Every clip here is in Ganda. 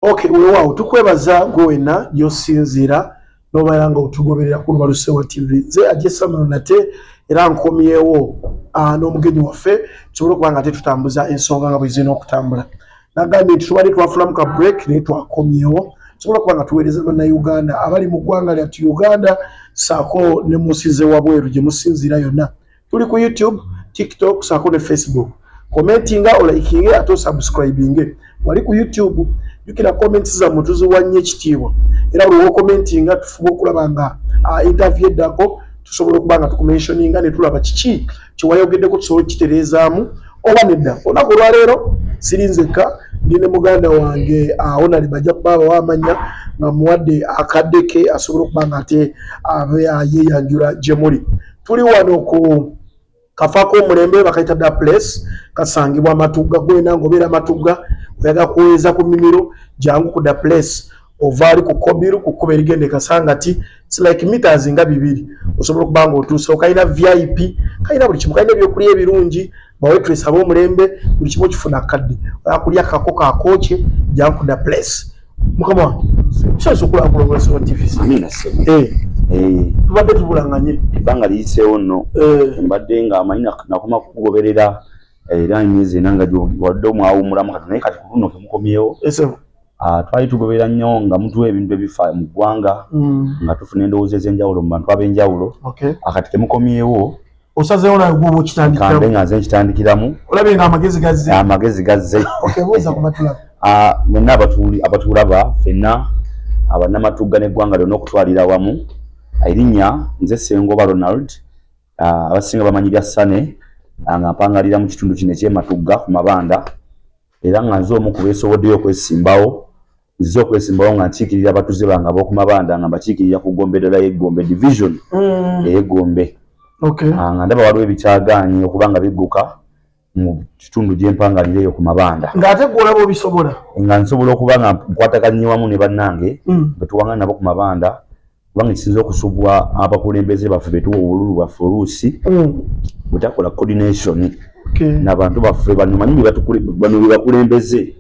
Okay, weewaawo, tukwebaza gwe wenna gy'osinziira n'obeera nga otugoberera ku Lubalusewa TV. Nze Ajje Samuel nate era nkomyewo n'omugenyi waffe tusobole okuba nga ate tutambuza ensonga nga bwe zirina okutambula. Nagambye nti tubadde twafunamu ka break, naye twakomyewo tusobole okuba nga tuweereza Bannayuganda abali mu ggwanga lyattu Uganda saako ne mu nsi z'ewabweru gye musinziira yonna. Tuli ku YouTube, TikTok saako ne Facebook. Commentinga, olikinge ate osubscribinge wali ku YouTube. Jjukira, comments zammwe tuziwa nnyo ekitiibwa, era buli wokommentinga tufuba okulaba nga interview eddako tusobola okuba nga tukumentioninga ne tulaba kiki kyewayogeddeko, tusobole okukitereezaamu oba nedda. Olunaku olwaleero siri nzekka, ndi ne muganda wange Honali, bajja kuba wamanya nga muwadde akadde ke asobole okuba nga ate abe yeeyanjula gye muli. Tuli wano ku kafaako omulembe bakayita Da Place, kasangibwa Matugga. Gwena ngaobeera Matugga, oyagala kuweeza ku mimiro, jangu ku Da Place. Ova ali ku Kobiru, ku kkuba erigenda Ekasangati, it's like meters nga 2, osobola okuba nga otuuse. Kalina VIP, kalina buli kimu, kalina ebyokulya ebirungi, bawaitress ab'omulembe, buli kimu okifuna kadde. Oyakulya kako kakooke, jangu ku Da Place. Mukama wange, kisobola okulaba kulongolesebwa TV. Amina, ssebo. Tubadde tubulanganye. Ebbanga liyiseewo nno. Mbadde nga amanyi nakoma kukugoberera era emyezi 4 nga wadde omwawummulamu kati, naye kati ku luno kemukomyewo. Esebo. Twali tugoberera nnyo nga mutuwa ebintu ebifa mu ggwanga, nga tufuna endowooza ez'enjawulo mu bantu ab'enjawulo. Akati kemukomyewo. Osazeewo nawe gwoba okitandikiramu. Kambe nga nze nkitandikiramu. Olabye nga amagezi gazze. Amagezi gazze. Okay, buuza ku batulaba. Mwenna abatulaba ffenna Abannamatugga n'eggwanga lyonna okutwalira awamu, erinnya nze Ssengoba Ronald, abasinga bamanyi lya Sane, nga mpangalira mu kitundu kino ekyematugga ku Mabanda, era nga nze omu ku beesoboddeyo okwesimbawo. Nzize okwesimbawo nga nkiikirira abatuuze bange ab'oku Mabanda, nga mbakiikirira ku Gombe ddala y'Eggombe Division ey'Eggombe. Nga ndaba waliwo ebikyagaanyi okuba nga bigguka mu kitundu gye mpangalira eyo ku Mabanda. Ng'ate gwe olaba obisobola. Nga nsobola okuba nga nkwataganye wamu ne bannange bwe tuwangana nabo ku Mabanda, kubanga ekisinza okusubwa abakulembeze baffe betuwa obululu bwaffe oluusi bwetakola coordination n'abantu baffe bano. Manyi bano bye bakulembeze.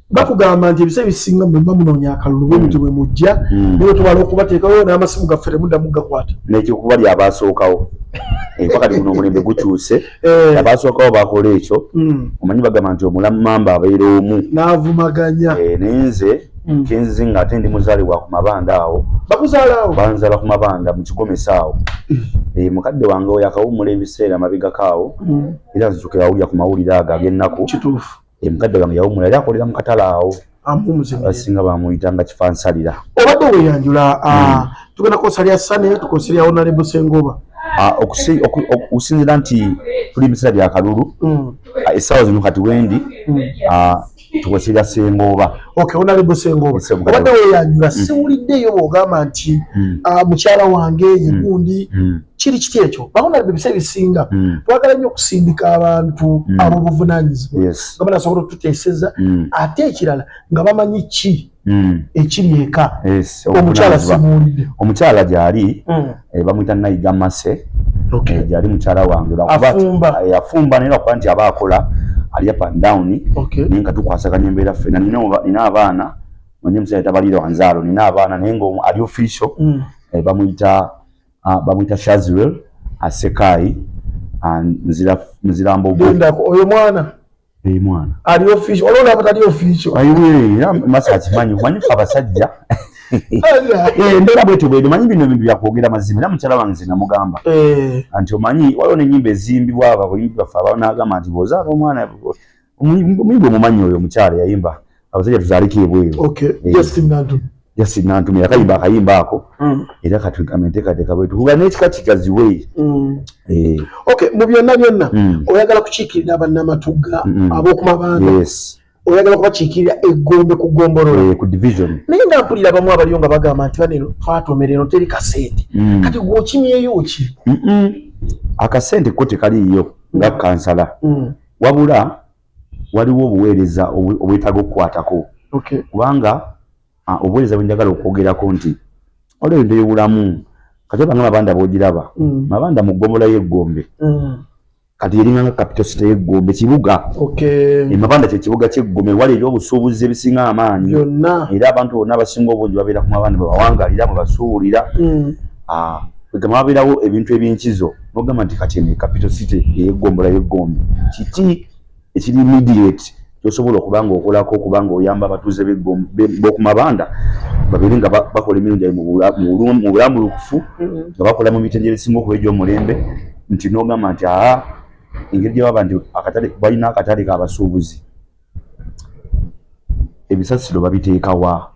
Bakugamba nti ebiseera ebisinga mwe muba munoonya akalulu bwe mutyo bwe mujja, naye tumala okubateekawo n'amasimu gaffe temuddamu gakwata. Nekyokuba lya abasookawo. Pakati guno omulembe gukyuse. Abasookawo bakola ekyo. Omanyi bagamba nti omulamamba abeera omu. N'avumaganya. Naye nze kenzize nga ate ndi muzaale wa ku Mabanda awo. Bakuzaala awo? Banzaala ku Mabanda mu Kigomesa awo. Mukadde wange oyo akawummula ebiseera mabegako awo, era nzijukira awulira ku mawulire ago ag'ennaku. Mukadde wange yawummula, yali akolera mu katale awo. Amuwumuze. Abasinga bamuyitanga Kifansalira. Obadde weeyanjula, tugenda kosa lya Sane, tukosa lya Honorable Sengoba? Okusinziira nti tuli mu biseera bya kalulu, essaawa zino kati wendi, tukozesa erya Sengooba. Okay, Honorable Sengoba. Sengoba. Obadde weeyanjula, siwuliddeeyo bw'ogamba nti mukyala wange ye gundi. Kiri kiti ekyo? Bahonorable ebiseera ebisinga twagala nnyo okusindika abantu ab'obuvunaanyizibwa nga banasobola okututeeseza, ate ekirala nga bamanyi ki ekiri eka. Omukyala obuvunaanyizibwa. Simuwulidde. Omukyala gyali, bamuyita Nayiga Mase. Gyali mukyala wange. Afumba? Afumba, naye lwakuba nti aba akola, ali up and down, naye nga tukwasaganya embeera ffenna. Nina abaana, manyi omusajja tabalira wanzaalo. Nina abaana, naye nga ali official, bamuyita Shazwell Asekai, nzira Nzirambogo. Lindako, oyo mwana? Mwana. Ali official, waliwo n'abatali official. Ayiwe, era Masa akimanyi. Omanyi ffe abasajja, embeera bwetyo bweri. Omanyi bino ebintu byakwogera mazima, era mukyala wange nze namugamba nti omanyi waliwo n'ennyimba eziyimbibwa abayimbi baffe abanagamba nti bw'ozaala omwana, omuyimbi omumanyi oyo omukyala yayimba abasajja tuzaaliko ebweru. Justin Nantume. Justin Nantume yakayimba akayimba ako. Era kati enteekateeka bwetu kuba n'ekika kigaziwe. Okay, mu byonna byonna, oyagala kukiikirira Bannamatugga ab'okumabanda? Yes. Oyagala kubakiikirira Eggombe ku ggombolola? Ku division. Naye nga mpulira abamu abaliyo nga bagamba nti baneno twatomera eno teri kasente. Kati gw'okimyeyo ki? Akasente ko tekaliiyo nga kansala, wabula waliwo obuweereza obwetaaga okukwatako, kubanga obuweereza bwe njagala okwogerako nti waliwo ebintu ebyobulamu. Kati obanga Mabanda bw'ogiraba, Mabanda mu ggombolola y'Eggombe. Kati eringanga capital city y'eggombe, kibuga. Emabanda kye kibuga ky'eggombe, wali ebyobusuubuzi ebisinga amaanyi byonna, era abantu bonna abasinga obungi babeera ku mabanda, bwebawangalira bwebasuubulira. Kwegamba wabeerawo ebintu ebyenkizo, nogamba nti kati eno capital city ey'eggombolola y'eggombe, kiki ekiri immediate kyosobola okuba nga okolako okuba nga oyamba abatuuze b'oku mabanda babeere nga bakola emirimu gyabwe mu bulambulukufu, nga bakola mu mitendera esinga okuba egy'omulembe, nti n'ogamba nti aa engeri gye baba nti akatale balina akatale k'abasuubuzi, ebisasiro babiteekawa?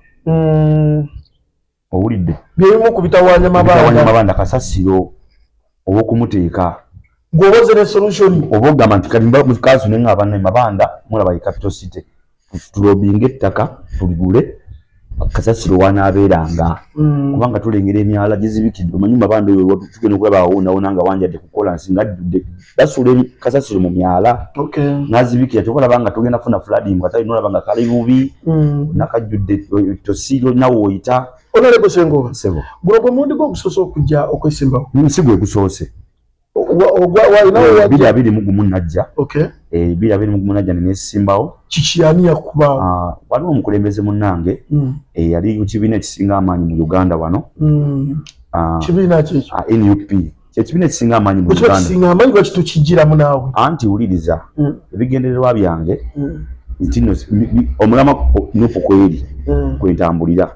Owulidde? Byebimu ku bitawaanya mabanda. Mabanda kasasiro ow'okumuteeka. Gwoboze ne solution. Oba ogamba nti kati mba mu kanso ne ngamba ne mabanda mulaba ye capital city, tulobinga ettaka tuligule, kasasiro wanaabeeranga, kubanga tulengera emyala gizibikidde. Omanyi mabanda oyo tugenda okulaba awonawona nga wanjadde kukola nsi nga ajjudde, basuula kasasiro mu myala nazibikira. Kyova olaba nga tugenda kufuna flooding katale, nolaba nga kali bubi, nakajjudde, tosiiro nawe oyita. Honorable Ssengoba, guno gwe mulundi gwo ogusoose okujja okwesimbawo? Si gwe gusoose. 2021 najja. 2021 najja nenesimbawo. Kiki, ani yakubaawo? Ah, waliwo omukulembeze munnange, yali ku kibiina ekisinga amaanyi mu Uganda wano. Ah, kibiina kyekyo? Ah, NUP kyekibiina ekisinga amaanyi mu Bwekiba Uganda. Kisinga amaanyi, lwaki tukijjiramu naawe? Anti wuliriza, ebigendererwa byange nti nno omulamwa NUP kweri kwentambulira.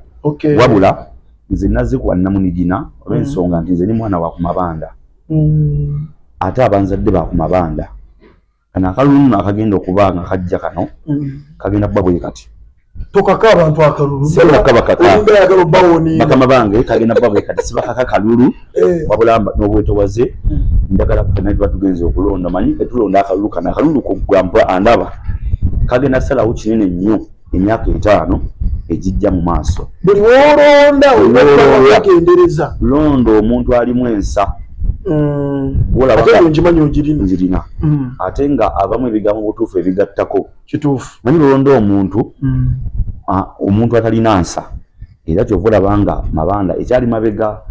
Wabula nze nazze ku bwannamunigina olw'ensonga nti nze ni mwana wa ku mabanda, ate abanzadde ba ku mabanda. Kano akalulu nno akagenda okuba nga kajja kano, kagenda kuba bwe kati. Tokaka abantu akalulu. Sibakaka bakaka. Olinga ayagala obbawoniina. Bakama bange, kagenda kuba bwe kati. Sibakaka kalulu, wabula n'obwetowaze njagala ffenna tuba tugenze okulonda, manyi tetulonda akalulu kano. Akalulu kugamba andaba kagenda salawo kinene nnyo emyaka 5 egijja mu maaso. Buli woolonda olina okwegendereza. Londa omuntu alimu ensa. Wolaba Ate eyo ngimanyi ogirina. Njirina, ate nga abamu ebigambo butuufu ebigattako. Manyi lolonda omuntu, omuntu atalina nsa, era kyova olaba nga mabanda ekyali mabega,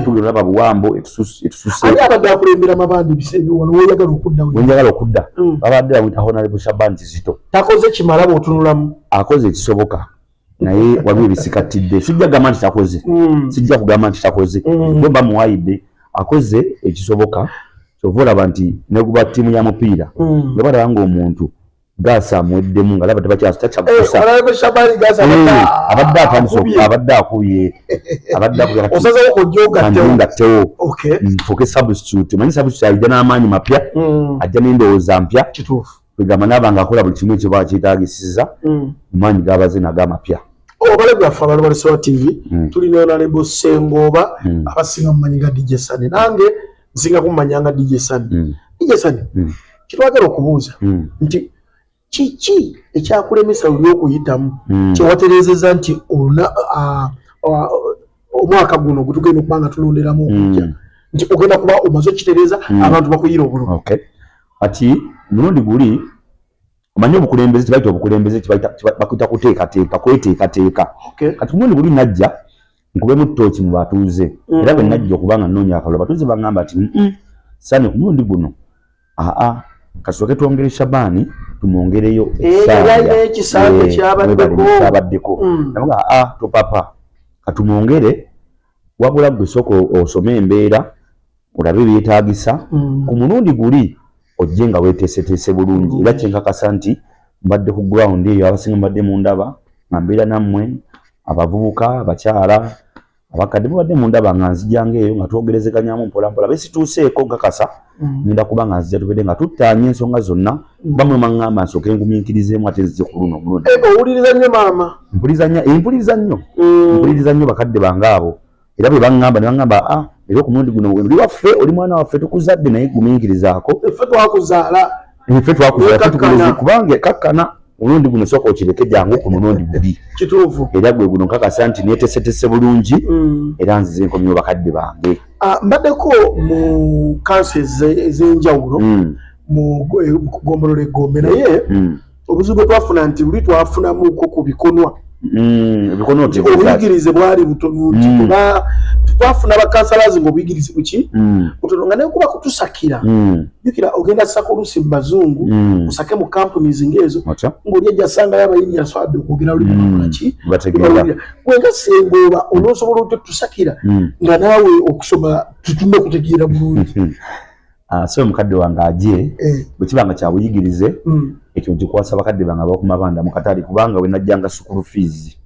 tugenda olaba buwambo etususe. Ani abadde akulembera mabanda ebiseera wano woyagala okudda? Wenjagala okudda, babadde bamuyita Honorable Shaban Kizito. Takoze kimala bw'otunulamu? Akoze ekisoboka, naye waliwo ebisikattidde. Sijja kugamba nti takoze, sijja kugamba nti takoze, gwe mba muwayidde. Akoze ekisoboka. Kyova olaba nti neguba ttiimu ya mupiira, nga balaba nga omuntu gaasi amuweddemu, nga laba tebakyatakyagusa. Honorable Shabani Gaasi abadde atandise akubye. Abadde akubye, abadde akubye. Kati Osazewo kojja ogattewo. Ngattewo, nfuuke substitute. Manyi substitute ajja n'amaanyi mapya, ajja n'endowooza mpya. Kwegamba naaba nga akola buli kimu ekiba kyetaagisiza mu maanyi g'abaze nago amapya. Obalabi baffe abalubalisowa TV, tulina Honorable Sengooba, abasinga mumanyi nga DJ Sani, nange nsinga kumumanya nga DJ Sani. DJ Sani, kitwagala okubuuza nti kiki ekyakulemesa luli okuyitamu, kyewatereezezza nti omwaka guno gwe tugenda okuba nga tulonderamu okujja, nti ogenda kuba omaze okitereeza, abantu bakuyira obululu? Okay. Kati omulundi guli, omanyi obukulembeze tebayita obukulembeze, bakuyita kuteekateeka, kweteekateeka. Kati omulundi guli najja nkubemu ttooki mu batuuze, era bwe najja okuba nga nnoonya akalulu, abatuuze baŋŋamba nti, Sani, ku mulundi guno aa kasooke twongere Shabaani, tumwongereyo." Yalina ekisanja kyabaddeko. Kyabaddeko. Namuga, aa topapa, katumwongere, wabula gwe sooka osome embeera, olabe ebyetaagisa, ku mulundi guli ojje nga weeteeseteese bulungi. Era kyenkakasa nti mbadde ku ground eyo, abasinga mbadde mundaba nga mbeera nammwe, abavubuka, abakyala, abakadde, mubadde mundaba nga nzijanga eyo nga twogerezeganyamu mpola mpola. Besituuseeko nkakasa ngenda kuba nga nzija, tubedde nga tuttaanya ensonga zonna. Bamwe maŋŋamba nsooke ngumiikirizeemu ate nzije ku luno omulundi. Eh, owuliriza nnyo maama. Mpuliriza nnyo, mpuliriza nnyo, mpuliriza nnyo bakadde bange abo, era bwe baŋŋamba ne baŋŋamba, ah, era ku mulundi guno oli waffe, oli mwana waffe, tukuzadde, naye gumiikirizaako. Ffe twakuzaala. Ffe twakuzaala, ffe tukuleze, kubanga kakkana omulundi guno sooka okireke, jangu ku mulundi guli. Era gwe guno nkakasa nti neetesetese bulungi, era nzize nkomyewo bakadde bange. Ah, mbaddeko mu kanso ez'enjawulo mu gombolola egombe, naye obuzibu bwe twafuna nti luli twafunamuko ku bikonwa. Obuyigirize bwali butono nti twafuna bakansalazi ngaobuyigirize buki butono, nga nekuba kutusakira. Jukira ogenda saka oluusi mu bazungu, osake mu companies ngaezo, ng'oli ajja asangayo abayindi asowadde okwogera lulimi bakolaki, gwe nga Sengooba onoosobola otya otusakira nga naawe okusoma tutunda okutegeera bulungi? Ah, so mukadde wange aje, bwe kiba nga kyabuyigirize, ekyo nkikwasa bakadde bange abakumabanda mu katale, kubanga we najjanga school fees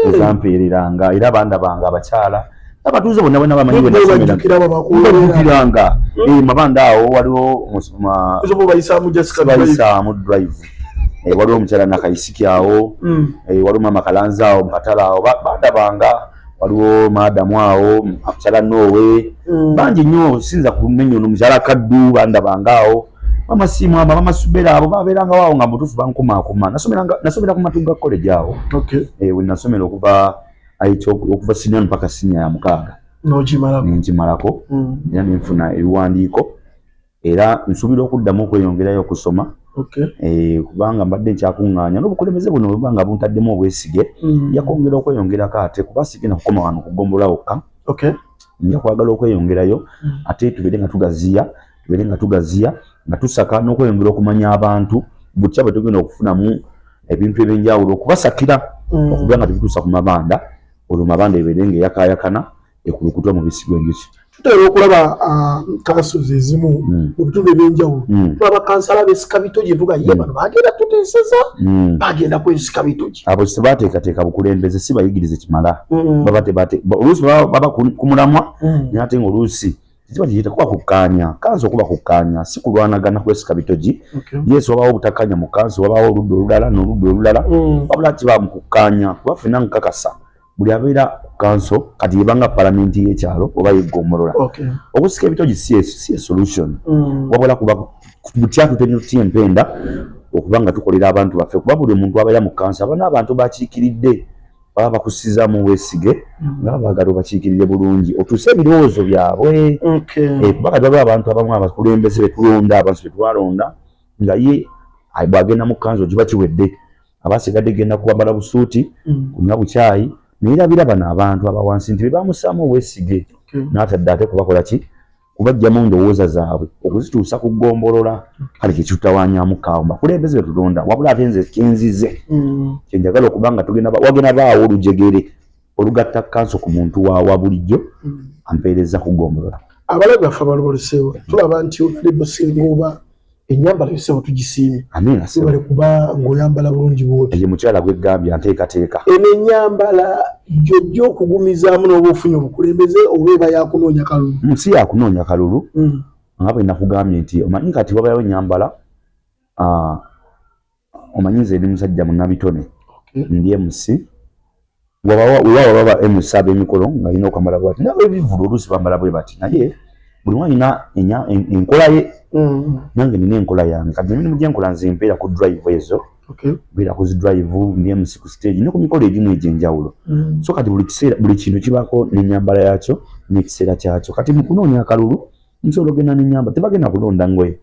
ezampeereranga, era abaana bange abakyala abatuuze bonna bonna bamanyi we nasomera, bajjukiranga. Mabanda awo waliwo bayisaamu drive, waliwo omukyala Nakayisiki awo, waliwo mama Kalanzi awo mukatale awo bandabanga, waliwo maadamu awo mukyala Noowe, bangi nnyo sinza kumenya ono mukyala Kaddu bandabanga awo, mama Simwamba, mama Subera, abo babeeranga awo nga mutuufu bankumaakuma. Nasomera ku Matugga College awo we nasomera okuva okuva senior mpaka senior ya 6. Nenkimalako era nenfuna ebiwandiiko, era nsuubira okuddamu okweyongerayo okusoma, kubanga mbadde nkyakuŋŋaanya n'obukulembeze buno bwe nga buntaddemu obwesige, nja kwongera okweyongerako ate, kuba sigenda kukoma wano kugombolola wokka, nja kwagala okweyongerayo ate tubeere nga tugaziya, tubeere nga tugaziya, nga tusaka n'okweyongera okumanya abantu butya bwe tugenda okufunamu ebintu ebyenjawulo okubasakira, okubeera nga tebituusa ku mabanda, olwo mabanda ebeere nga eyakaayakana ekulukutwa mu bisi gw'enjuki. Tutera okulaba councils ezimu mu bitundu ebyenjawulo, tulaba kansala besika bitogi, ntuga ye bano bagenda tuteeseza, bagenda kwesika bitogi. Abo tebateekateeka bukulembeze, si bayigirize kimala, baba oluusi baba ku mulamwa, naye ate nga oluusi kiba kiyita kuba kukkaanya kanso, okuba kukkaanya si kulwanagana kwesika bitogi. Yes, wabaawo obutakkaanya mu kanso, wabaawo oludda olulala n'oludda olulala, wabula kiba mu kukkaanya, kuba ffenna nkakasa buli abeera ku kanso kati yebanga palamenti y'ekyalo oba yeggombolola. Okusika ebitogi si solution, wabula kuba butya tutya empenda okuba nga tukolera abantu baffe, kuba buli omuntu abeera mu kanso aba n'abantu bakiikiridde, baba bakussizaamu obwesige nga baagala obakiikirire bulungi, otuuse ebirowoozo byabwe. Kuba kati waliwo abantu abamu abakulembeze betulonda, abantu betwalonda, nga ye bw'agenda mu kanso kiba kiwedde, aba asigadde genda kwambala busuuti, kunywa bukyayi, naye erabira bano abantu abawansi nti bebamusaamu obwesige, n'atadde ate kubakola ki, kubajjamu ndowooza zaabwe okuzituusa ku ggombolola. Kale kyekitutawanyamu kaawo bakulembeze betulonda, wabula ate nze kyenzize kyenjagala okuba nga tugenda wagenda baawo olujegere olugatta kanso ku muntu wa bulijjo ampeereza ku ggombolola. Abalabi baffe abaluboluseewo, tulaba nti Honorable Sengooba ennyambala yosebo tugisiimye, webale kuba ng'oyambala bulungi bwoti. Ye mukyala gwegambye anteekateeka. Eno ennyambala gyojja okugumizaamu n'oba ofunye obukulembeze, oba eba yakunoonya kalulu? Si yakunoonya kalulu, nga bwe nakugambye nti omanyi kati wabayo ennyambala, omanyi nze ndi musajja munnabitone, ndi MC, wewaaba baba MC ab'emikolo nga alina okwambala bwati, nab'ebivvulu oluusi bambala bwe bati, naye buli omu alina enkola ye. Nange nina enkola yange. Kati emirimu gyenkola nze mpeera ku drive ezo, mbeera ku zi drive, ndi MC ku stage ne ku mikolo egimu egy'enjawulo. So kati buli kiseera, buli kintu kibaako n'ennyambala yakyo n'ekiseera kyakyo. Kati mu kunoonya akalulu nsobola ogenda n'ennyambala, tebagenda kulonda ngoye.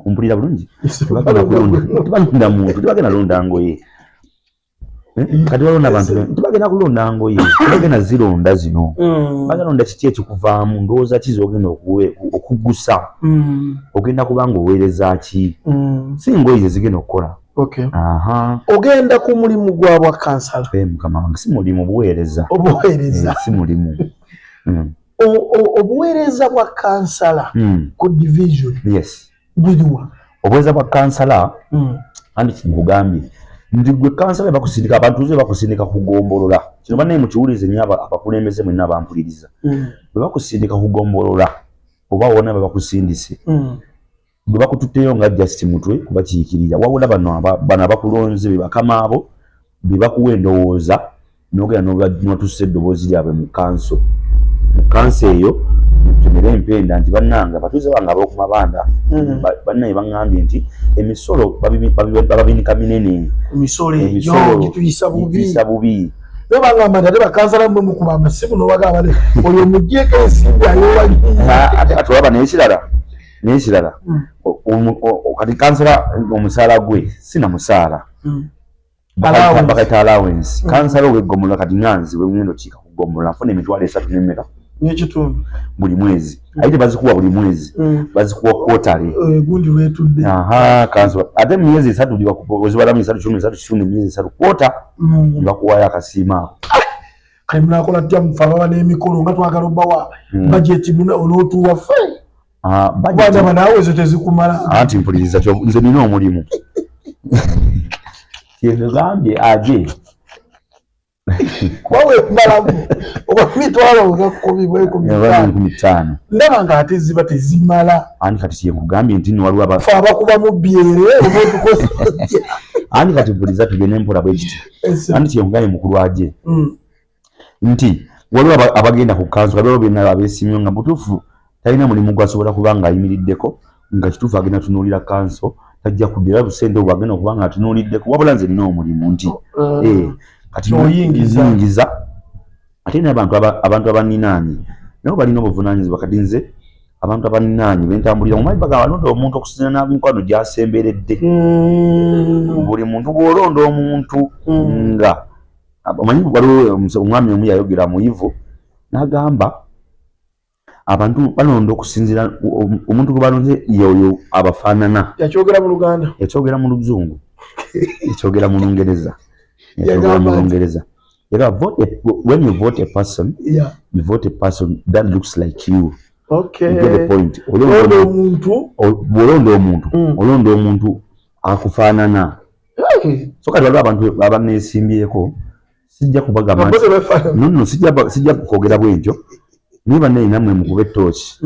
Ompulira bulungi? Tebalonda muntu, tebagenda londa ngoye. Kati waliwo n'abantu tebagenda kulonda ngoye, tebagenda zironda zino, bagalonda kiki ekikuvaamu, ndowooza ki zogenda okugusa, ogenda kubanga oweereza ki, si ngoye ze zigenda okukola. Ogenda ku mulimu gwa bwa kansala. Mukama wange, si mulimu, buweereza. Obuweereza. Si mulimu. Obuweereza bwa kansala ku division buliwa? Obuweereza bwa kansala, andi nkugambye nti gwe kansala bakusindika, abantu bakusindika kugombolola. Kino bannaye mukiwulirize nnyo, abakulembeze mwenna abampuliriza, bwe bakusindika kugombolola oba wonna bwe bakusindise, gwe bakututteyo nga just mutwe kubakiikirira, wabula bano abakulonze be bakama abo, be bakuwa endowooza n'ogenda n'otuusa eddoboozi lyabwe mu kanso. Mu kanso eyo mutemere empenda nti bannange abatuuze bange ab'okumabanda, bannaye baŋŋambye nti emisolo bababinika minene, emisolo eyo gituyisa bubi, gituyisa bubi. Naye bagamba nti ate bakansala mmwe mukuba amasimu n'obagamba nti oyo muggyeko ensimbi ayowali. Ate kati olaba n'ekirala, kati kansala omusaala gwe sina musaala. Bakayita allowance. Kansala ow'eggombolola kati nga nze bwe ngenda okiika ku ggombolola nfuna 300 n'emmeka n'ekitundu buli mwezi. Aye tebazikuwa buli mwezi, bazikuwa quarterly. Gundi lwetudde. Aha, kanso ate mu myezi 3 ozibalamu 3 kitundu, 3 kitundu, emyezi 3 quarter ne bakuwaayo akasiimo ako. Kale munakola tutya mufe ababa n'emikolo nga twagala obbawa bajeti onootuwa ffe? Kubanga naawe ezo tezikumala. Anti mpuliriza, nze nina omulimu kyengambye aje kuba wemalamu oba mitwalo nga 10 bwe 15, ndaba nga ate ziba tezimala. Anti kati kyenkugambye nti nno waliwo fe abakubamu byere oba otukoze. Anti kati mpuliriza, tugende mpola bwe kiti. Anti kyenkugambye mukulu aje nti waliwo abagenda ku kanso kati waliwo byonna abeesimye nga mutuufu talina mulimu gwasobola kuba nga ayimiriddeko nga kituufu agenda tunuulira kanso tajja kuddira busente obwo agenda okuba nga atunuuliddeko, wabula nze nina omulimu nti kati oyingiza ate n'abantu abantu abaninaanye nabo balina obuvunaanyizibwa. Kati nze abantu abaninaanye bentambulira mumanyi bagamba londa omuntu okusinziira n'emikwano gy'asemberedde. Buli muntu bw'olonda omuntu nga omanyi, waliwo omwami omu yayogera muyivu n'agamba abantu balonda okusinziira omuntu gwe balonze yoyo abafaanana. Yakyogera mu Luganda? Yakyogera mu Luzungu, yakyogera mu Lungereza, yakyogera mu Lungereza. Era when you vote a person, you vote a person that looks like you. Okay. You get the point? Olonda omuntu. Bw'olonda omuntu, olonda omuntu akufaanana. So kati waliwo abantu abaneesimbyeko, sijja kubagamba nonno, sijja kwogera bwentyo, naye bannaye nammwe mukube ettooki.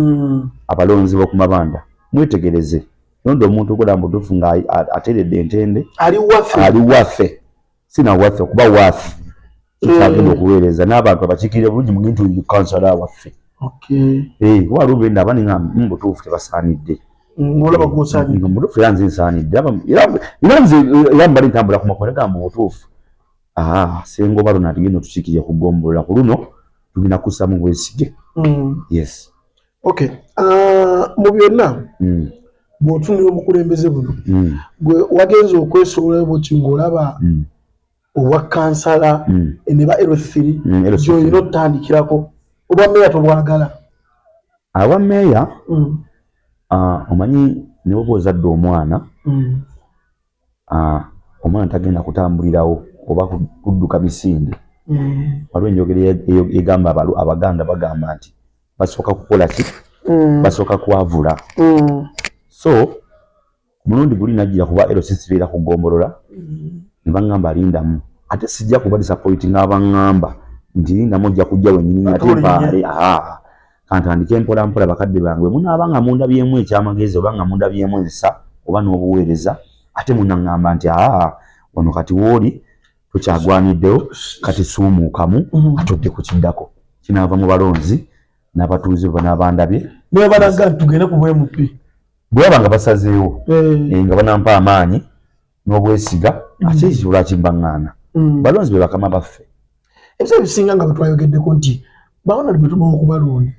Abalonzi b'oku mabanda mwetegereze, londa omuntu ogola mubutuufu nga ateredde entende. Ali waffe. Ali waffe, sina waffe kuba waffe kyagenda okuweereza n'abantu abakiikirira bulungi mugintu oyo kansala waffe. Waliwo benda abaninga mubutuufu tebasaanidde. Olaba gwosaanidde. Mubutuufu era nze nsaanidde, era nze era mbali ntambula ku makola gamba mubutuufu Ssengoba Ronald genda otukiikirira ku ggombolola ku luno tugenda kussamu bwesige. Yes. Okay, mu byonna bw'otunula obukulembeze buno, gwe wagenza okwesowolayo bwoti ng'olaba obwa kansala ne ba L3 gy'olina otutandikirako, obwa meeya tobwagala? Abwa meeya, omanyi ne bwoba ozadde omwana, omwana tagenda kutambulirawo oba kudduka misinde. Waliwo enjogera egamba Abaganda bagamba nti basooka kukola ki? Basooka kwavula. So ku mulundi guli najjira kuba LC era ku ggombolola ne baŋŋamba lindamu, ate sijja kuba disappointing abaŋŋamba nti lindamu ojja kujja wennyini ate mpaale. Kantandike mpola mpola. Bakadde bange bwe munaaba nga mundabyemu ekyamagezi oba nga mundabyemu ensa oba n'obuweereza, ate munaŋŋamba nti aa wano kati wooli tokyagwaniddewo, kati suumuukamu ate odde ku kiddako. Kinaava mu balonzi n'abatuuze bwe banaabandabye. Niba balaga nti tugende ku bwa MP? Bwe baba nga basazeewo nga banampa amaanyi n'obwesiga, ate ekyo lwaki mbaŋŋaana? Balonzi be bakama baffe. Ebiseera ebisinga nga bwetwayogeddeko nti bawonali bwe tumawo okubalonda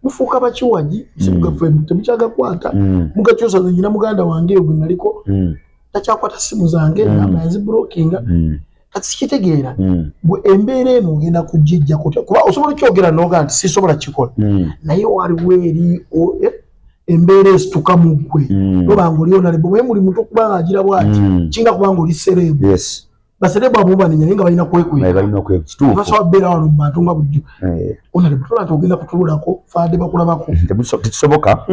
mufuuka bakiwagi, masimu gaffe temukyagakwata, mugakyusa. Nze nyina muganda wange eyo gwe naliko takyakwata simu zange, namba yaziblockinga. Kati sikitegeera gwe embeera eno ogenda kugijjako otya? Kuba osobola okyogera noga nti sisobola kikola, naye waliwo eri embeera esituka mu ggwe noba nga oli honorable, naye buli muntu okuba nga agira bwati kinga kubanga oli celeb. Baceleb abo banenya naye nga balina kwekweka, balina kituufu. Basobola kubeera wano mu bantu nga bulijjo. Honorable, tola nti ogenda kutululako fadde bakulabako. Tekisoboka.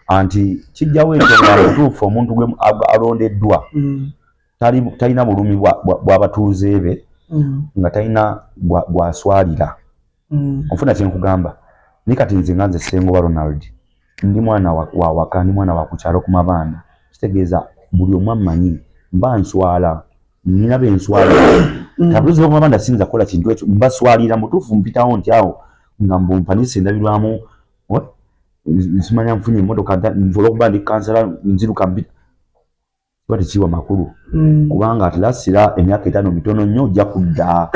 Anti kijjawo ensonga mutuufu omuntu gwe alondeddwa talina bulumi bw'abatuuze be nga talina gwaswalira. Onfuna kyenkugamba? Naye kati nze nga nze Ssengoba Ronald, ndi mwana wa waka, ndi mwana wa ku kyalo ku mabanda, kitegeeza buli omu ammanyi, mba nswala nina benswalira. Abatuuze b'oku mabanda siyinza kukola kintu ekyo, mbaswalira mutuufu. Mpitawo nti awo nga mbumpanise endabirwamu, simanya nfunye emmotoka olwokuba ndi kansala nziruka mbi, kiba tekiwa makulu. Kubanga at last era emyaka 5 mitono nnyo, ojja kudda.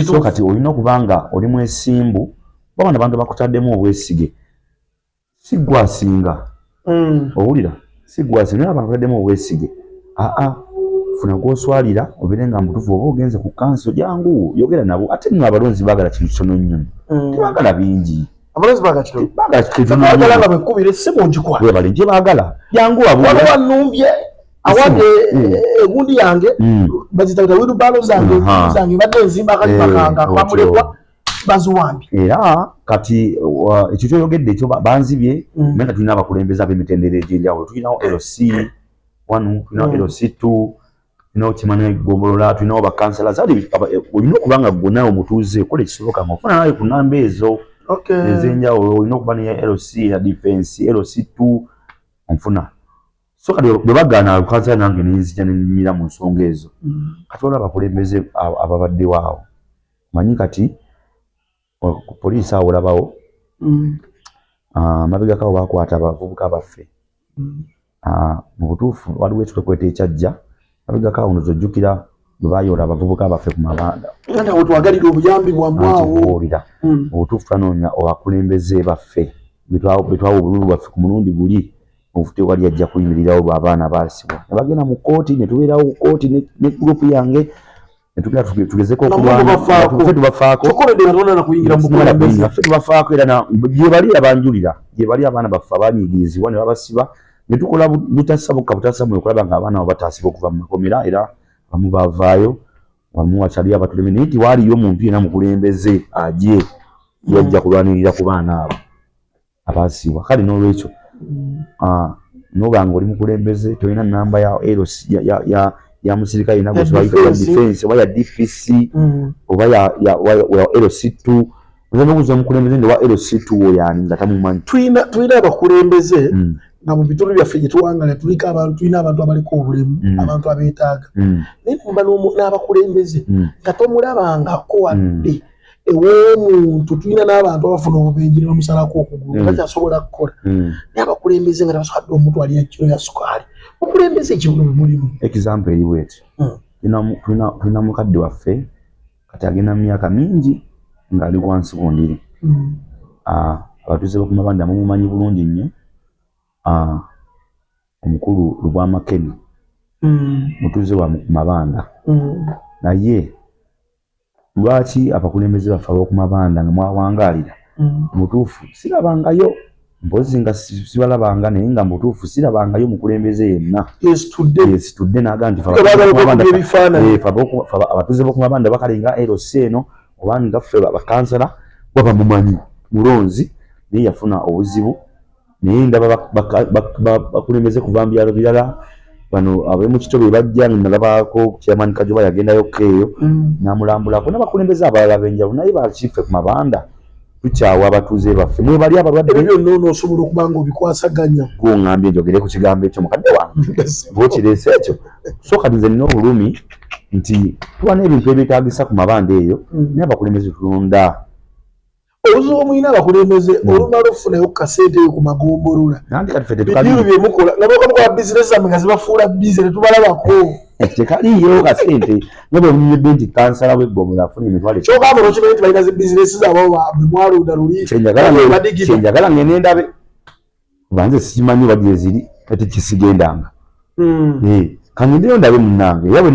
So kati olina okuba nga oli mwesimbu, kuba bano abantu bakutaddemu obwesige, si ggwe asinga. Owulira, si ggwe asinga, naye abantu bakutaddemu obwesige. Aa, Funa gw'oswalira obeere nga mutuufu, oba ogenze ku kanso jangu yogera nabo. Ate nno abalonzi baagala kintu kitono nnyo, tebaagala bingi. Abalonzi baagala kitono. Baagala kitono. Baagala nga bwekubira essimu ngikwata. Webale, gye baagala, jangu. Waliwo annumbye awadde egundi yange, bazita wheelbarrow zange, zange badde nzimba akayumba kange akamulekwa, baziwambye. Era kati ekyo kyoyogedde ekyo banzibye, naye nga tulina abakulembeze ab'emitendera egy'enjawulo. Tulinawo LC 1, tulinawo LC 2, tulinawo kimanya egombolola, tulinawo bakansala. Olina okuba nga gwe naawe omutuuze okola ekisoboka nga ofuna nawe ku namba ezo ez'enjawulo. Olina okuba neya LC ya defense, LC 2 onfuna. So kati bwe bagaana kansala, nange nenzija nenyimira mu nsonga ezo. Kati waliwo abakulembeze ababaddewo awo, manyi kati ku poliisi awo olabawo, mabegako awo bakwata abavubuka baffe. Mu butuufu waliwo ekikwekweto ekyajja mabegako awo, ndoza ojjukira bwe bayoola abavubuka baffe ku mabanda. Anti awo twagalira obuyambi bwammwe awo. Anti mu butuufu twanoonya abakulembeze baffe betwawa obululu bwaffe ku mulundi guli, tewali ajja kuyimirirawo lw'abaana baasibwa ne bagenda mu kkooti, ne tubeerawo ku kkooti ne gurupu yange ne tugenda tugezeko okulwana. Ffe tubafaako. Ffe tubafaako, era gye bali abanjulira, gye bali abaana baffe abanyigirizibwa ne babasiba, ne tukola butasabuka butasamu okulaba nga abaana abo bataasibwa okuva mu makomera. Era abamu bavaayo, wamu wakyaliyo abatuleme, naye tiwaaliyo omuntu yenna mukulembeze aje yajja kulwanirira ku baana abo abaasibwa. Kale n'olwekyo, noba nga oli mukulembeze, tolina namba ya LC ya musirikale yenna ya defense oba ya DPC oba ya LC2, oyinza nokubuuza omukulembeze nti wa LC2 oyo ani nga tamumanyi. Tulina abakulembeze nga mu bitundu byaffe gye tuwangala tuliko abantu, tulina abantu abaliko obulemu, abantu abeetaaga, naye nemba n'abakulembeze nga tomulabangako wadde ew'omuntu. Tulina n'abantu abafuna obubenje ne bamusalako okugulu, takyasobola kukola, naye abakulembeze nga tebasobodde omutwalira kiro ya sukaali. Okulembeze ekibuno mulimu. Example eri bweti: tulina mukadde waffe, kati agenda mu myaka mingi ng'ali wansi ku ndiri. Abatuuze b'okumabanda mumumanyi bulungi nnyo, omukulu Lubwama Ken, mutuuze wa Mabanda. Naye lwaki abakulembeze baffe ab'okumabanda nga mwawangaalira, mutuufu sirabangayo, mpozi nga sibalabanga, naye nga mutuufu sirabangayo mukulembeze yenna yesitudde n'agamba nti abatuuze b'okumabanda bakalenga LC eno oba nga ffe bakansala baba mumanyi mulonzi, naye yafuna obuzibu. Naye ndaba bakulembeze kuva mu byalo birala, bano ab'omu Kitobe bajja, nalabako chairman Kajoba yagendayo eyo n'amulambulako n'abakulembeze abalala ab'enjawulo, naye bakiffe ku mabanda tukyawa abatuuze baffe mwebali abalwadde. Ebyo byonna onoosobola okuba nga obikwasaganya. Guŋŋambye njogere ku kigambo ekyo, mukadde wange bwokireese ekyo. So kati nze nina obulumi nti tuba n'ebintu ebyetaagisa ku mabanda eyo, naye abakulembeze tulonda. Obuzibu omulina abakulembeze, olumala ofunayo ku kasente eyo ku magombolola, Nanti kati ffe bidiru byemukola nga mukola bizinesi zammwe nga zibafuula bize, tetubalabako. Tekaliyo kasente nga bwe munyedde nti kansala w'eggombolola afuna emitwalo. Kyogamba nokimanyi nti balina zi bizinesi zaabwe bemwalonda luli. Kyenjagala ngende ndabe, kuba nze sikimanyi oba gyeziri, ate kisigendanga. Kangendeyo ndabe munnange, era bwe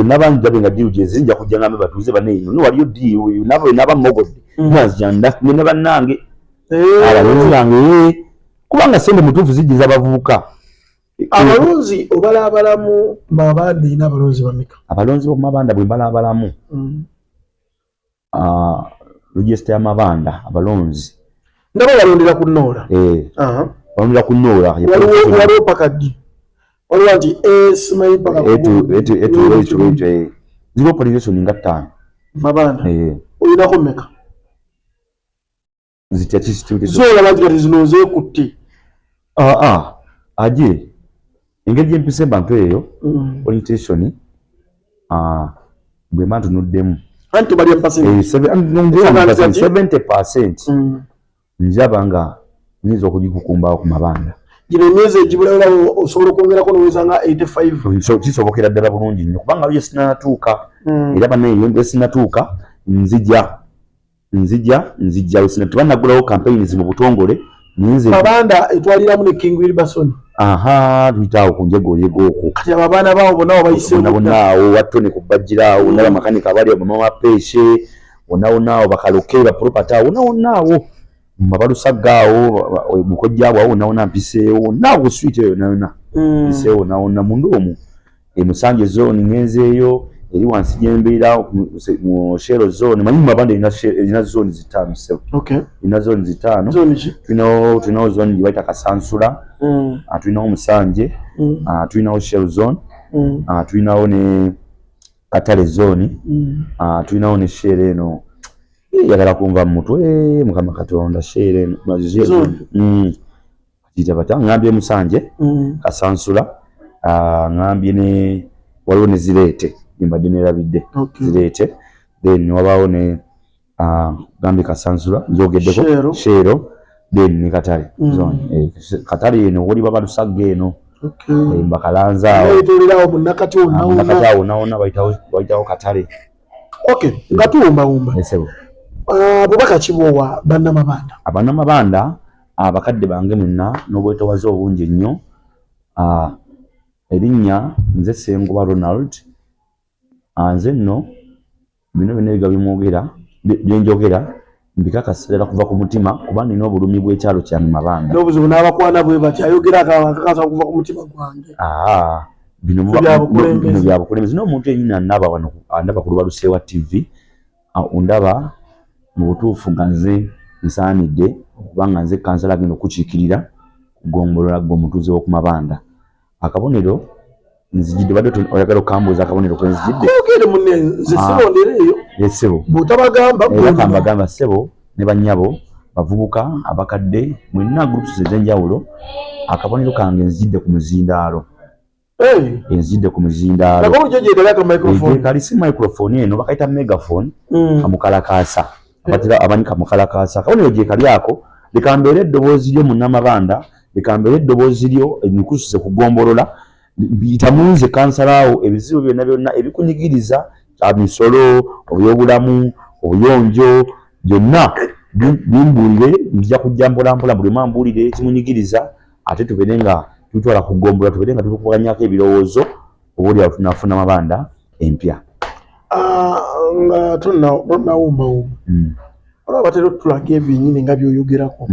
naba njabe nga deal gyeziri, nja kujja ngambe batuuze baneeyo no waliyo deal nabo bwe naba mogodde nzija ngende bannange abalonzi bange, kubanga sente mutuufu zijjiza abavubuka. Abalonzi obalaabalamu mabanda erina abalonzi bameka? Abalonzi b'okumabanda bwe mbalaabalamu, register y'amabanda abalonzi. Ndaba balondera ku Noola. Balondera ku Noola. Waliwo paka ddi? Waliwo nti simanyi paka. Ziriwo polling station nga 5. Mabanda olinako meka? Zitya kisitude? Zolaba nti kati zino zeekutte. Aa, aje engeri gyempisa abantu eyo, polling station bwe mba ntunuddemu, Anti balya 70% njaba nga nyinza okugikukumbawo ku mabanda. Gino emyezi egibulayo osobola okwongerako noweza nga 85? Kisobokera ddala bulungi nnyo, kubanga yo sinatuuka, era banaye sinatuuka, nzija nzija nzija tebanaggulawo campaigns mu butongole. Ninze Mabanda etwaliramu ne King Wilberson. Aha, tuyitaawo ku njegoyego okwo. Kati abo abaana baawo bonna wabayise bonna bonna awo wattone ku bajjira awo wonna bamakanika abali awo bamama peeshe wonna wonna awo bakaloke baproperty awo wonna wonna awo babalusagga awo mukojjaabwe awo wonna wonna mpiseewo wonna awo ku street eyo yonna yonna mpiseewo wonna wonna munda omwo e Musanje zone ngenzeeyo eri wansi gyembeera mu Shell zone manyi Mabanda erina zone zitaano ssebo. Erina zone zitaano. Tulinawo zone gye bayita Kasansula, tulinawo Musanje, tulinawo Shell zone, tulinawo ne Katale zone, tulinawo ne Shell eno yagala kunva mu mutwe Mukama Katonda Shell eno kiyita batya ngambye Musanje, Kasansula, ngambye ne waliwo ne Zireete mbadde nerabidde Zireete, then wabaawo ne gambye Kasansula njogeddeko Shell, then ne Katale zone. Katale eno wali babalusagga eno bakalanza awo munakati awo wonna bayitawo Katale. Okay, nga tuwumbawumba bubaka ki bw'owa bannamabanda? Abannamabanda abakadde bange mwenna n'obwetowaze obungi ennyo, erinnya nze Ssengoba Ronald. Nze nno bino byonna ebiga bimwogera byenjogera mbikakasa ddala kuva ku mutima kuba nina obulumi bw'ekyalo kyange Mabanda. N'obuzibu n'abakwana bwe bati ayogera akakasa okuva ku mutima gwange. Bino byabukulembeze n'omuntu yennyini andaba wano, andaba ku Lubalusewa TV, ondaba mu butuufu nga nze nsaanidde okubanga nze kansala agenda okukiikirira ku ggombolola ggwe omutuuze w'oku Mabanda. Akabonero nzijidde badde oyagala okambuuza akabonero kwe nzijidde. Ogende munne nze sirondera eyo. Ssebo. Bw'otabagamba era kambagamba ssebo ne bannyabo bavubuka abakadde mwenna groups ez'enjawulo akabonero kange nzijidde ku muzindaalo. Nzijidde ku muzindaalo. Kali si microphone eno bakayita megaphone kamukalakaasa. Abatera amanyi kamukalakaasa. Akabonero gye kali ako leka mbeere eddoboozi lyo munnamabanda, leka mbeere eddoboozi lyo enkusuze ku ggombolola biyitamu nze kansalaawo ebizibu byonna byonna ebikunyigiriza misolo, obyobulamu, obuyonjo byonna bimbuulire, nzija kujja mpola mpola buli omu ambuulire ekimunyigiriza ate tubeere nga tutwala ku ggombolola tubeere nga tukubaganyako ebirowoozo oba oli awo tunaafuna Mabanda empya. Nga tonnawumbawumba olaba batera otulaga ebyo byennyini nga by'oyogerako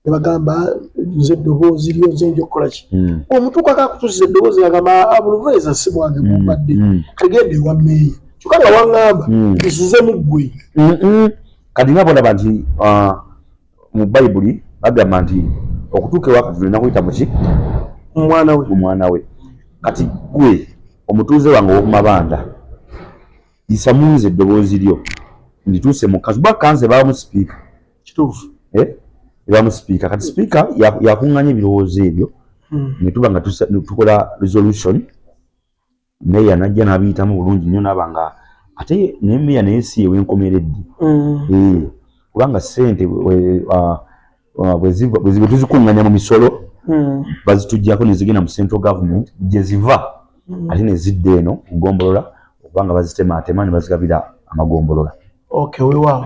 ne bagamba nze eddoboozi lyo nze nja okukola ki omutuukako akutuusiza eddoboozi agamba abuluveeza si bwange bwobadde kagenda ewa mmeeya kyokka nga waŋŋamba nsize mu ggwe. Kati nga bolaba nti mu Bayibuli bagamba nti okutuuka ewa Katonda olina kuyita mu ki? Mwana we. Mu mwana we. Kati ggwe omutuuze wange ow'oku Mabanda yisa mu nze eddoboozi lyo ndituuse mu kanso kuba kanso ebaamu sipiika. Kituufu. Ebaamu sipiika. Kati sipiika yakuŋŋaanya ebirowoozo ebyo ne tuba nga tukola resolution, meeya n'ajja n'abiyitamu bulungi nnyo n'aba nga ate naye meeya naye si ye w'enkomeredde. Kubanga ssente bwe tuzikuŋŋaanya mu misolo bazituggyako ne zigenda mu central government gye ziva ate ne zidda eno ku ggombolola okubanga bazitemaatema ne bazigabira amagombolola. Okay, weewaawo.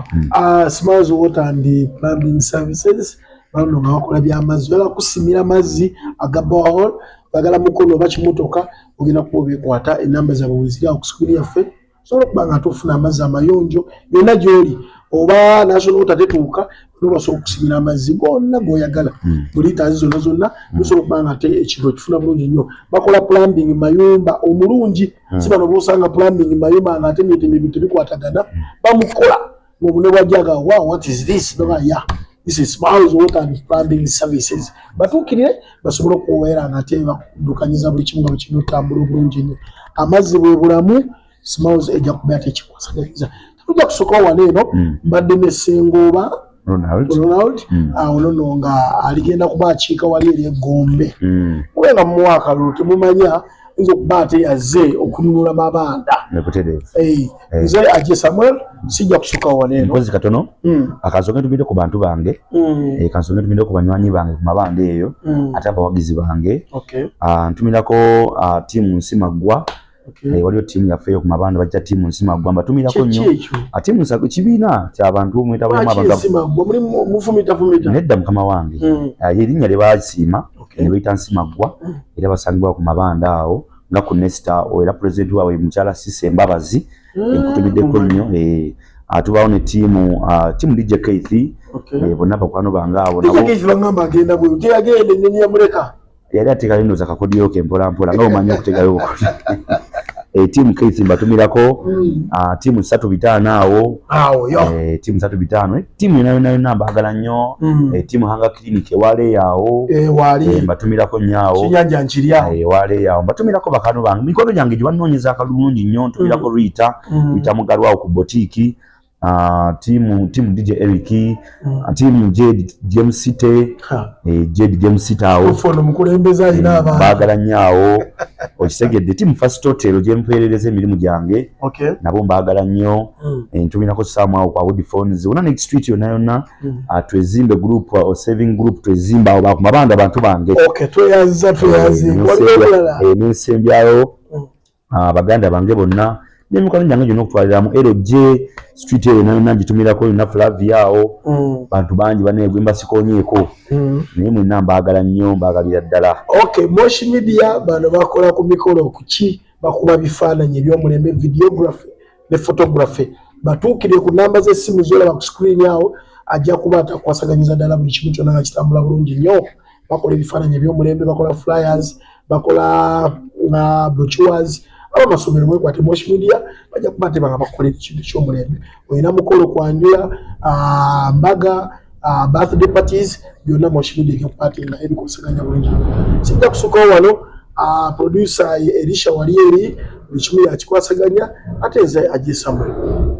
Smiles Water and Plumbing Services bano nga bakola by'amazzi, oyagala kusimira mazzi aga borehole, oyagala mukono oba kimotoka, ogenda kuba obeekwata enamba zaabwe weziri awo ku screen yaffe osobola okuba nga ate ofuna amazzi amayonjo yonna gy'oli oba National Water tetuuka nobasobola okusimira amazzi gonna g'oyagala mu litres zonna zonna osobola okuba nga ate ekintu okifuna bulungi nnyo. Bakola plumbing mayumba omulungi, si bano b'osanga plumbing mayumba nga ate ebintu ebintu tebikwatagana, bamukola ng'obune bwajjaga wow, what is this? Noga yeah, this is Smiles Water and Plumbing Services. Batuukirire basobole okuweera nga ate bakuddukanyiza buli kimu nga bwe kirina otambula obulungi nnyo. Amazzi bwe bulamu, Smiles ejja kuba ate ekikwasaganyiza. Tujja kusooka wano eno mbadde ne Ssengooba Ronald awo nno nga aligenda kuba akiika wali eri Eggombe. Mube nga mumuwa akalulu temumanya ayinza okuba ate yazze okununula Mabanda. Nze Aje Samuel sijja kusukka wano eno. Mpozi katono akansonga ntumidde ku bantu bange, kansonga ntumidde ku banywanyi bange ku Mabanda eyo ate abawagizi bange. Ntumirako ttiimu Nsimaggwa. Okay. Eh, waliyo ttiimu yaffe eyo ku mabanda bajja ttiimu nsimaggwa mbatumirako Kiki nnyo. ekyo? Ah, ttiimu kibiina kyabantu mwetabamu Lwaki abantu ensimaggwa muli mufumita-fumita? Nedda mukama wange. Ah, erinnya lye baasiima ne bayita nsimaggwa era basangibwa ku mabanda awo nga ku Nesta, era pulezidenti waabwe mukyala Sise Embabazi, nkutumiddeko nnyo. Eh, ah, tubaawo ne ttiimu, ah, ttiimu DJ Keith. Eh, bonna bakwano bange abo DJ nabo. Keith bangamba agenda bweru, teyagenda, ennyonyi yamuleka. Yali ateekayo ndowooza akakodyo ke mpola mpola nga omanyi okuteekayo obukodyo. Eh, ttiimu Keith mbatumirako. Ah, ttiimu 35 awo. Awo yo. Eh, ttiimu 35, ttiimu yonna yonna yonna mbaagala nnyo. Eh, ttiimu Hanga Clinic ewaleeyo awo. Eh, waali. Eh, mbatumirako nnyo awo. Kinyanja nkiri awo. Eh, waleeyo awo mbatumirako bakano bange, mikono gyange gye bannoonyeza akalulungi nnyo. Ntumirako Rita, Rita Mugalu awo ku botiiki. Ah, tiimu DJ Eric, tiimu Jade James City. Eh, Jade James City awo. Ofono omukulembeze alina abantu. Baagala nnyo awo, okitegedde. Tiimu First Hotel gye mpeerereza emirimu gyange, nabo mbaagala nnyo. Eh, ntumirako Saamu awo kwa Wood Phones wonna next street yonna yonna. Ah, twezimbe group or saving group, twezimbe awo bakumabanda bantu bange. Okay, tweyanziza, tweyanziza. Eh, Waliwo omulala? Eh, nensembyayo, ah, baganda bange bonna n'emikwano gyange gyonna okutwaliramu LJ street eyo yonna yonna ngitumirako yonna, Flavia awo. Bantu bangi banegwe mbasikonyeeko, naye mwenna mbaagala nnyo, mbaagalira ddala. Okay, Moshi Media bano bakola ku mikolo, kuki bakuba bifaananyi eby'omulembe, videography ne photography. Batuukire ku namba z'essimu z'olaba ku screen awo, ajja kuba atakwasaganyiza ddala buli kimu kyonna nga kitambula bulungi nnyo. Bakola ebifaananyi eby'omulembe, bakola flyers, bakola brochures. Abamasomero mwekwate Moshi Media, bajja kuba ate nga bakola ekintu ky'omulembe. Olina mukolo, kwanjula, mbaga, birthday parties, byonna Moshi Media ejja kuba ate nga ebikosaganya bulungi. Sijja kusukawo wano. Producer ye Elisha Walieri, buli kimu yakikwasaganya, ate nze Aje Samuel.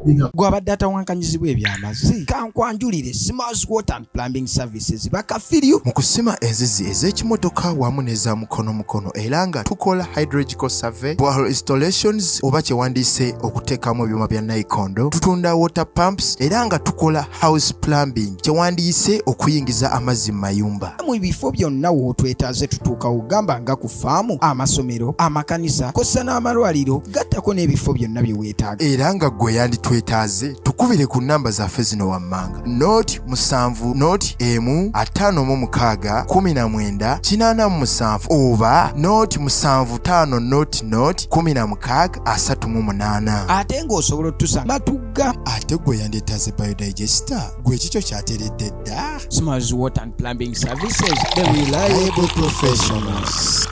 Big up. Gwabadde atawankanyizibwa ebyamazzi, kankwanjulire Smas Water and Plumbing Services, bakafiryu mu kusima enzizi ez'ekimotoka wamu n'eza mukono mukono, era nga tukola hydrological survey, borehole installations oba kyewandiise okuteekamu ebyuma bya nayikondo. Tutunda water pumps era nga tukola house plumbing, kyewandiise okuyingiza amazzi mu mayumba. Mu bifo byonna w'otwetaaze tutuukawo, gamba nga ku faamu, amasomero, amakanisa kossa n'amalwaliro, gattako n'ebifo byonna bye weetaaga. Era nga ggwe yanditwetaaze, tukubire ku namba zaffe zino wammanga: 0 7 0 1 56 19 87 oba 0 7 5 0 0 16 38. Ate ng'osobola otusa Matugga. Ate gwe yandyetaaze biodigester, gwe kikyo kyateredde dda. Smas Water and Plumbing Services, the reliable professionals.